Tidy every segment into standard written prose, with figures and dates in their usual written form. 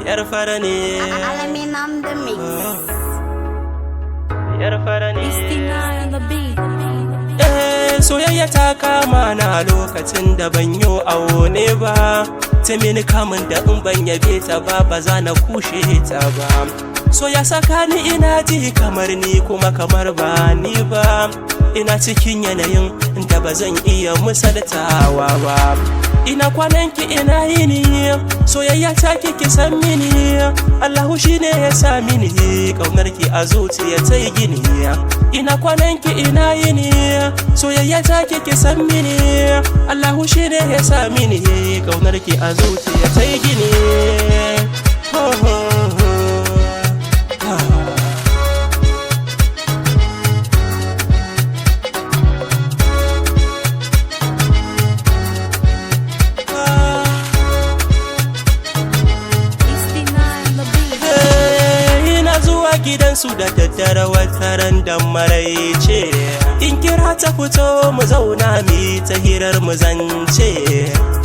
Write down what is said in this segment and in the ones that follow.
Yar fara ne. Alamin on the mix. Yar fara ne. Istina on the beat. Eh, soyayya ta kama na lokacin da ban yi aune ba. Ta mini kamun da in ban yabe ta ba, ba za na kushe ta ba. So ya saka ni ina ji kamar ni kuma kamar ba ni ba. Ina cikin yanayin da ba zan iya misaltawa ba. Ina kwananki, ina yini? Soyayya ta kiki san mini. Allahu shine ya sa mini kaunarki a zuciya ta yi gini. Ina kwananki, ina yini? Soyayya ta kiki san mini. Allahu shine ya sa mini kaunarki a zuciya ta yi gini. Ho, ho, ho. Ah. Istina on the beat. Ina zuwa gidansu da daddare wataran da maraice. In kira ta fito, mu zauna mu yi ta hirar mu zance.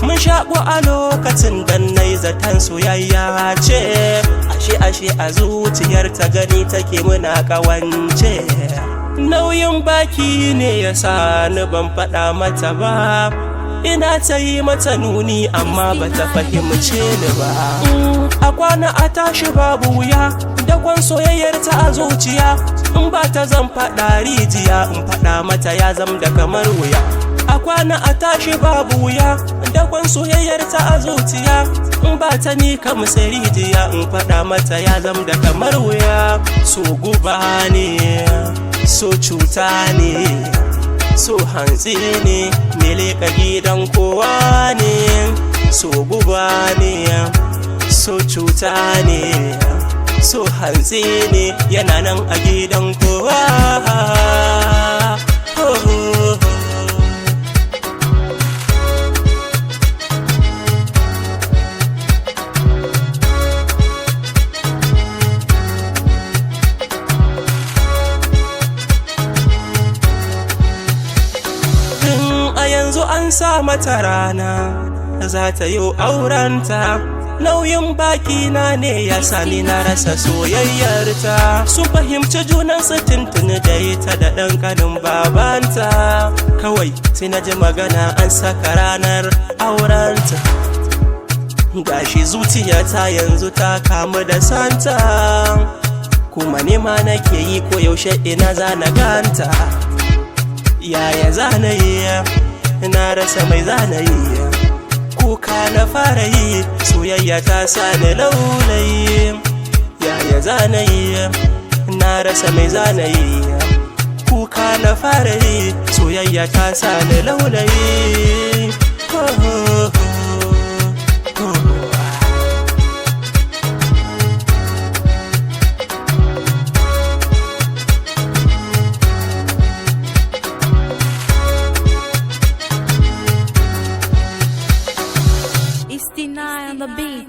Mun shaƙo a lokacin da na zaton soyayya ce. Ashe ashe a zuciyar ta gani take muna ƙawance. Nauyin baki ne ya sa ni ban faɗa mata ba. Ina ta yi mata nuni amma bata fahimce ni ba. A kwana a tashi babu wuya, dakon soyayyar ta a zuciya. In ba ta zan faɗa rijiya, in faɗa mata ya zam da kamar wuya. A kwana a tashi babu wuya, dakon soyayyar ta a zuciya. In ba ta ni kam sai rijiya, in faɗa mata ya zam da kamar wuya. So guba ne, so cuta ne, so hantsi ne, me leƙa gidan kowa ne. So guba ne, so cuta ne, so hantsi ne, yana nan a gidan kowa. Oh, oh, oh. Tun a yanzu an sa mata rana za ta yi aurenta. Nauyin baki na ne ya sani na rasa soyayyarta. Su fahimci junansu tuntuni da ita da ɗan kanin babanta. Kawai sai na ji magana an saka ranar aurenta. Gashi zuciyata yanzu ta kamu da santa, kuma nema nake yi ko yaushe ina za na ganta. Yaya zana yi? Na rasa mai zana yi. Kuka na fara yi, soyayya ta sani laulayi. Yaya zana yi? Na rasa mai zana yi. Kuka na fara yi, soyayya ta sani laulayi. Oh, oh, oh, oh. Istina on the beat.